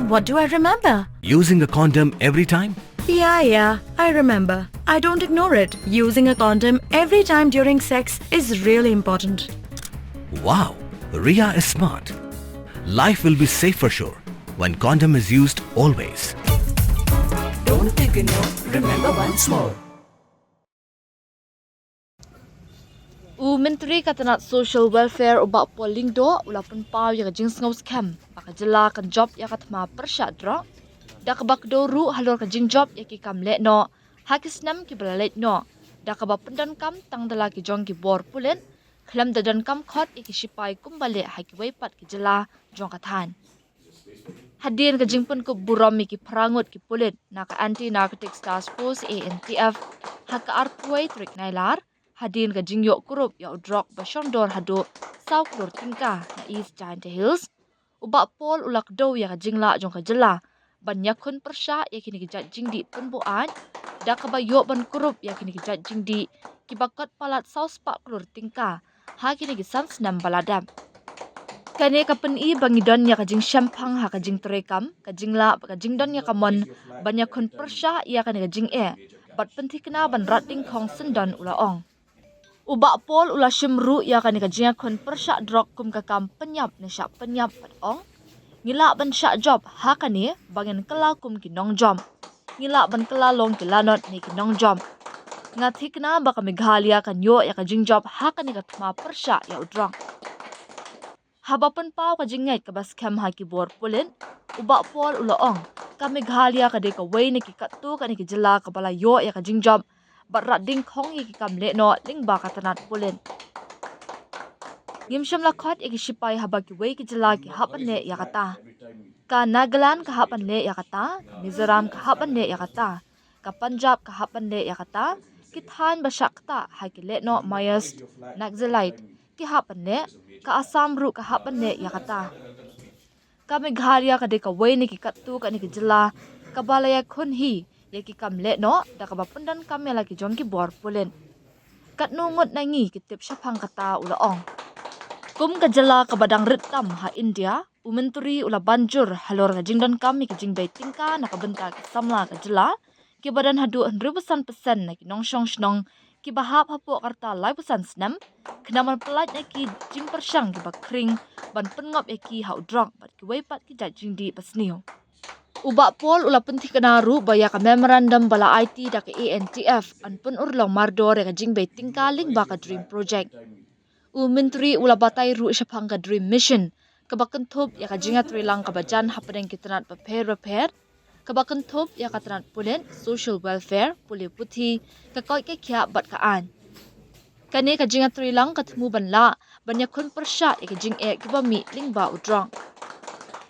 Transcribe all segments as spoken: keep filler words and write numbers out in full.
What do I remember? Using a condom every time? Yeah, yeah, I remember. I don't ignore it. Using a condom every time during sex is really important. Wow, Ria is smart. Life will be safe for sure when condom is used always. Don't ignore, remember once more. U Myntri ka tnat Social Welfare u Bah Paul Lyngdoh u la pynpaw ïa ka jingsngewskhem ba ka jylla kan jop ïa ka thma pyrshah drok da kaba kdew ruh halor ka jingjop ïa ki kam lehnoh ha ki snem kiba la leit noh, da kaba pyndonkam tang da la ki jong ki bor pulit, khlem da donkam khot ïa ki shipai kumba leh ha kiwei pat ki jylla jong ka thaiñ. Hadien ka jingpynkup burom ïa ki phra ngut ki pulit na ka Anti Narcotics Task Force, A N T F, ha ka arphew tarik Nailar, hadien ka jingïoh kurup ïa u drok ba shong dor haduh saw klur tyngka na East Jaintia Hills, u Bah Paul u la kdew ïa ka jinglah jong ka jylla ban ïakhun pyrshah ïa kine ki jait jingdih pynbuaid da kaba ïoh ban kurup ïa kine ki jait jingdih kiba kot palat saw spah klur tyngka ha kine ki san snem ba la dep. Kane ka pyni ba ngi don ïa ka jingshemphang ha ka jingtrei kam, ka jinglah bad ka jingdon ïa ka mon ban ïakhun pyrshah ïa kane ka jingeh bad pynthikna ban rat dyngkhong syndon, u la ong. U Bah Paul u la shim ruh ïa kane ka jingïakhun pyrshah drok kum ka kam pynïap ne shah pynïap bad ong, ngi lah ban shah jop ha kane ba ngin kylla kum ki nongjop. Ngi lah ban kylla long ki lanot ne ki nongjop. Nga thikna ba ka Meghalaya kan ïoh ïa ka jingjop ha kane ka thma pyrshah ïa u drok. Haba pynpaw ka jingngeit kaba skhem ha ki bor pulit, u Bah Paul u la ong, ka Meghalaya ka dei kawei na ki katto katne ki jylla kaba la ïoh ïa ka jingjop bad rat dyngkhong ïa ki kam lehnoh lyngba ka tnat pulit. Ngim shym la khot ïa ki shipai haba kiwei ki jylla ki hap ban leh ïa kata. Ka Nagaland ka hap ban leh ïa kata, ka Mizoram ka hap ban leh ïa kata, ka Punjab ka hap ban leh ïa kata, ki thaiñ ba shah ktah ha ki lehnoh Maoist, Naxalite, ki hap ban leh, ka Assam ruh ka hap ban leh ïa kata. Ka Meghalaya ka dei kawei na ki katto katne ki jylla kaba la ïakhun hi ïa ki kam lehnoh da kaba pyndonkam ïa la ki jong ki bor pulit. Katno ngut na ngi ki tip shaphang kata, u la ong. Kum ka jylla kaba dang rit tam ha India, u Myntri u la ban jur halor ka jingdonkam ïa ka jingbei tyngka na ka bynta ki samla ka jylla, kiba don haduh hynriewphew san percent na ki nongshong shnong kiba hap hapoh ka rta laiphew san snem, khnang ban pyllait na ki jingpyrshang kiba khring ban pynngop ïa ki ha u drok bad kiwei pat ki jait jingdih ba sniew. U Bah Paul u la pynthikna ruh ba ïa ka memorandum ba la aiti da ka A N T F yn pynurlong mardor ïa ka jingbei tyngka lyngba ka DREAM Project. U Myntri u la batai ruh shaphang ka DREAM Mission, kaba kynthup ïa ka jingïatreilang kaba jan hapdeng ki tnat bapher bapher, kaba kynthup ïa ka tnat pulit, social welfare, pule puthi, ka koit ka khiah bad ka aiñ. Kane ka jingïatreilang ka thmu ban lah ban ïakhun pyrshah ïa ka jingeh kiba mih lyngba u drok.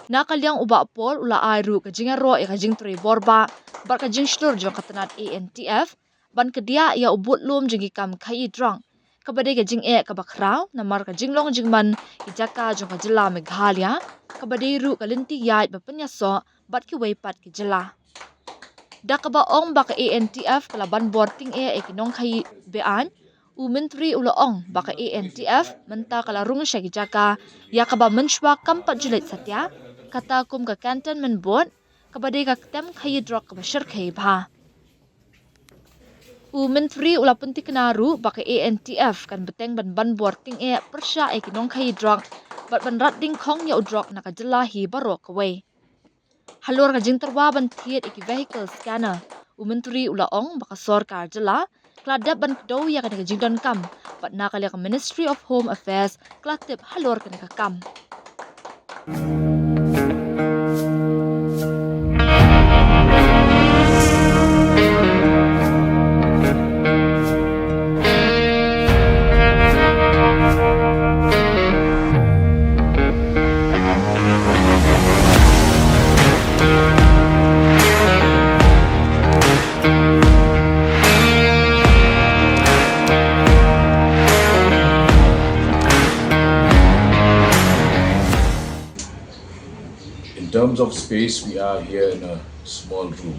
Na ka liang u Bah Paul u la ai ruh ka jingïaroh ïa ka jingtrei bor bah bad ka jingshlur jong ka tnat A N T F ban kdiah ïa u budlum jong ki kam khaïi drok, kaba dei ka jingeh kaba khraw namar ka jinglong jingman ki jaka jong ka jylla Meghalaya, kaba dei ruh ka lynti ïaid ba pynïasoh bad kiwei pat ki jylla. Da kaba ong ba ka A N T F ka la ban bor tyngeh ïa ki nongkhaïi be-aiñ, u Myntri u la ong ba ka A N T F mynta ka la rung sha ki jaka ïa kaba mynshuwa kam pat ju leit satia, kata kum ka Cantonment Board, kaba dei ka ktem khaïi drok kaba shyrkhei bha. U Myntri u la pynthikna ruh ba ka A N T F kan bteng ban ban bor tyngeh pyrshah ïa ki nongkhaïi drok bad ban rat dyngkhong ïa u drok na ka jylla hi baroh kawei. Halor ka jingtyrwa ban thied ïa ki vehicle scanner, u Myntri u la ong ba ka sorkar jylla ka la dep ban kdew ïa kane ka jingdonkam bad na ka liang ka Ministry of Home Affairs ka la tip halor kane ka kam. In terms of space, we are here in a small room.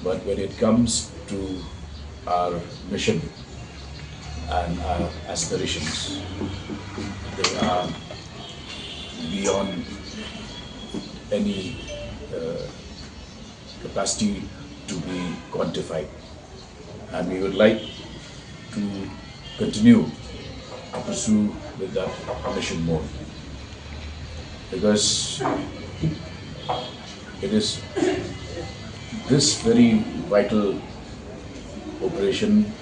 But when it comes to our mission and our aspirations, they are beyond any uh, capacity to be quantified. And we would like to continue to pursue with that mission more. Because it is this very vital operation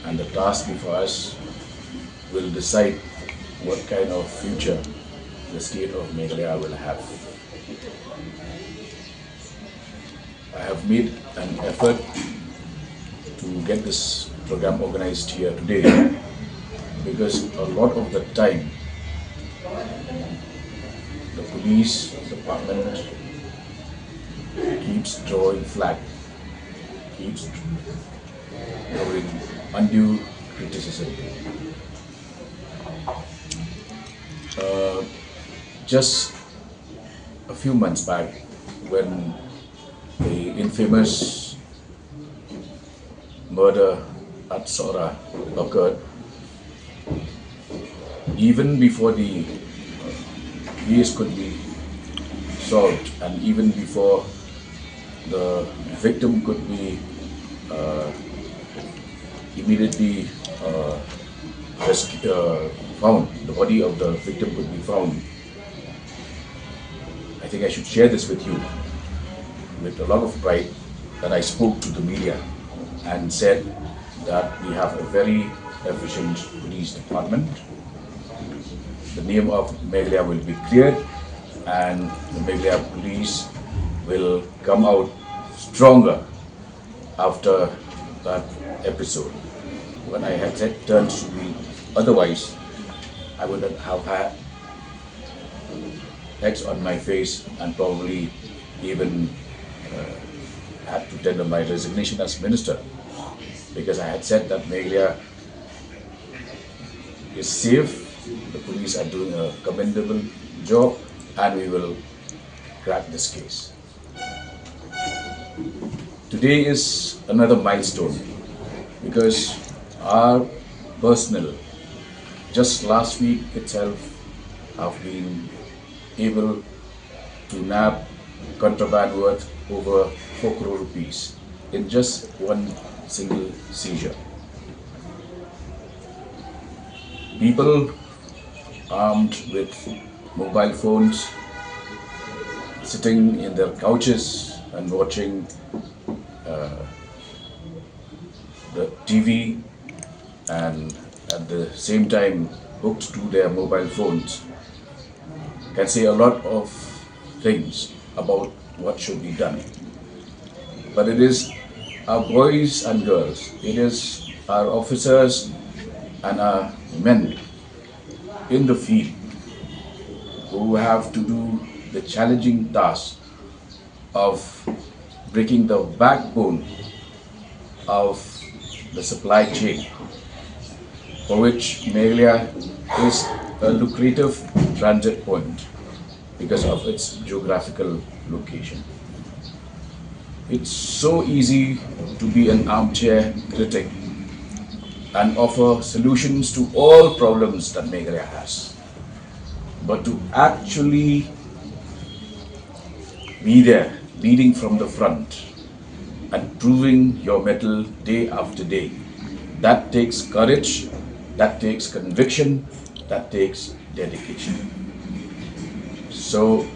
and the task before us will decide what kind of future the state of Meghalaya will have. I have made an effort to get this program organized here today because a lot of the time the police department keeps drawing flag, keeps drawing undue criticism. Uh, just a few months back, when the infamous murder at Sohra occurred, even before the case could be solved and even before the victim could be uh, immediately uh, rescu- uh, found, the body of the victim could be found. I think I should share this with you with a lot of pride that I spoke to the media and said that we have a very efficient police department. The name of Meghalaya will be cleared and the Meghalaya police will come out stronger after that episode. When I had said turns to be otherwise, I would have had X on my face and probably even uh, had to tender my resignation as minister because I had said that Meghalaya is safe, the police are doing a commendable job, and we will crack this case. Today is another milestone because our personnel just last week itself have been able to nab contraband worth over four crore rupees in just one single seizure. People armed with mobile phones, sitting in their couches and watching uh, the T V and at the same time hooked to their mobile phones can say a lot of things about what should be done. But it is our boys and girls, it is our officers and our men in the field who have to do the challenging task of breaking the backbone of the supply chain, for which Meghalaya is a lucrative transit point because of its geographical location. It's so easy to be an armchair critic and offer solutions to all problems that Meghalaya has. But to actually be there, leading from the front, and proving your mettle day after day, that takes courage, that takes conviction, that takes dedication. So,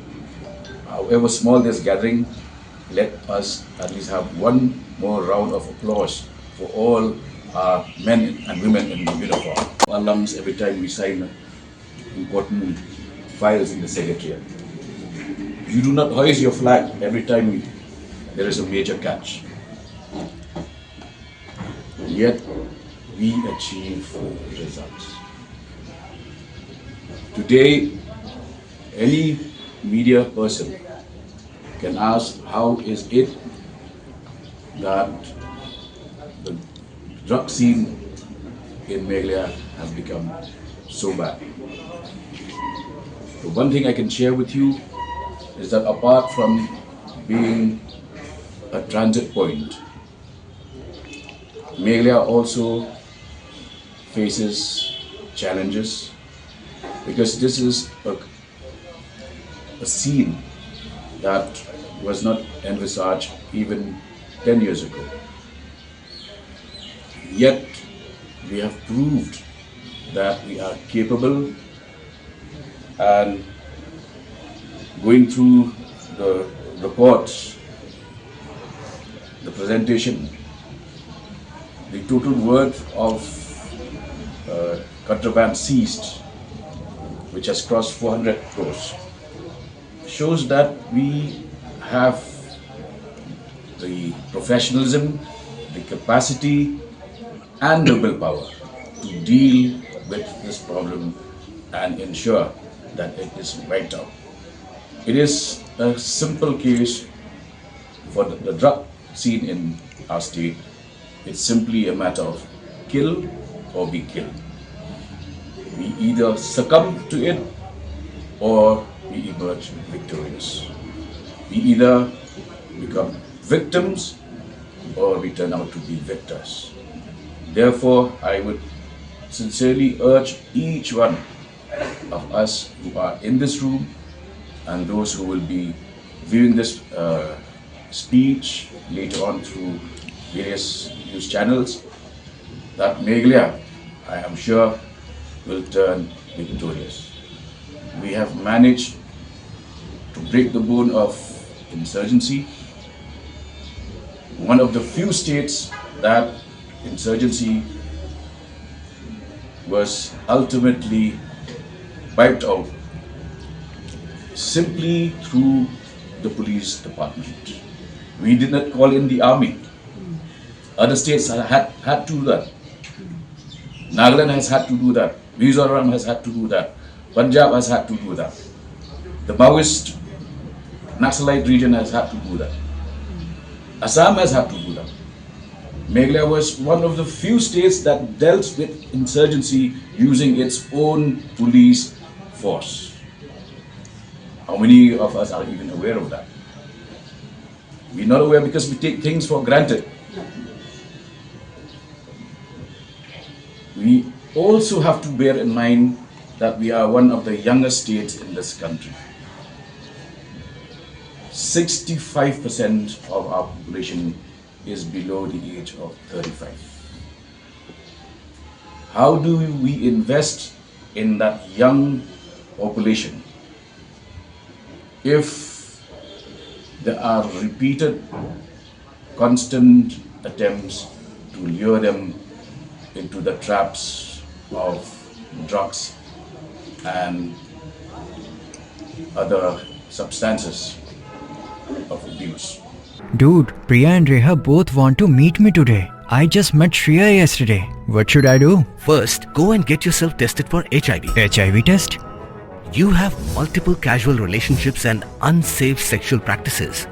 however small this gathering, let us at least have one more round of applause for all our men and women in uniform. Alarms every time we sign important files in the secretariat. You do not hoist your flag every time there is a major catch. Yet we achieve results. Today, any media person can ask, how is it that the drug scene in Meghalaya has become so bad? The one thing I can share with you is that apart from being a transit point, Meghalaya also faces challenges because this is a, a scene that was not envisaged even ten years ago. Yet, we have proved that we are capable, and going through the reports, the presentation, the total worth of uh, contraband seized, which has crossed four hundred crores, shows that we have the professionalism, the capacity, and the willpower to deal with this problem and ensure that it is wiped out. It is a simple case for the, the drug scene in our state. It's simply a matter of kill or be killed. We either succumb to it or we emerge victorious. We either become victims or we turn out to be victors. Therefore, I would sincerely urge each one of us who are in this room and those who will be viewing this uh, speech later on through various news channels that Meghalaya, I am sure, will turn victorious. We have managed to break the bone of insurgency. One of the few states that insurgency was ultimately wiped out simply through the police department. We did not call in the army. Other states had, had to do that. Nagaland has had to do that. Mizoram has had to do that. Punjab has had to do that. The Maoist Naxalite region has had to do that. Assam has had to do that. Meghalaya was one of the few states that dealt with insurgency using its own police force. How many of us are even aware of that? We're not aware because we take things for granted. We also have to bear in mind that we are one of the youngest states in this country. Sixty-five percent of our population is below the age of thirty-five. How do we invest in that young population if there are repeated, constant attempts to lure them into the traps of drugs and other substances of abuse? Dude, Priya and Reha both want to meet me today. I just met Shreya yesterday. What should I do? First, go and get yourself tested for H I V. H I V test? You have multiple casual relationships and unsafe sexual practices.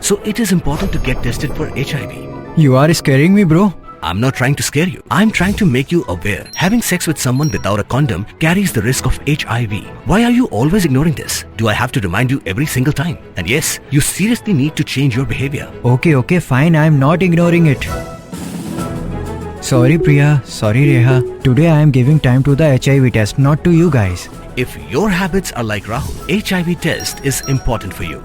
So it is important to get tested for H I V. You are scaring me, bro. I'm not trying to scare you. I'm trying to make you aware. Having sex with someone without a condom carries the risk of H I V. Why are you always ignoring this? Do I have to remind you every single time? And yes, you seriously need to change your behavior. Okay, okay, fine. I am not ignoring it. Sorry, Priya. Sorry, Reha. Today I am giving time to the H I V test, not to you guys. If your habits are like Rahul, H I V test is important for you.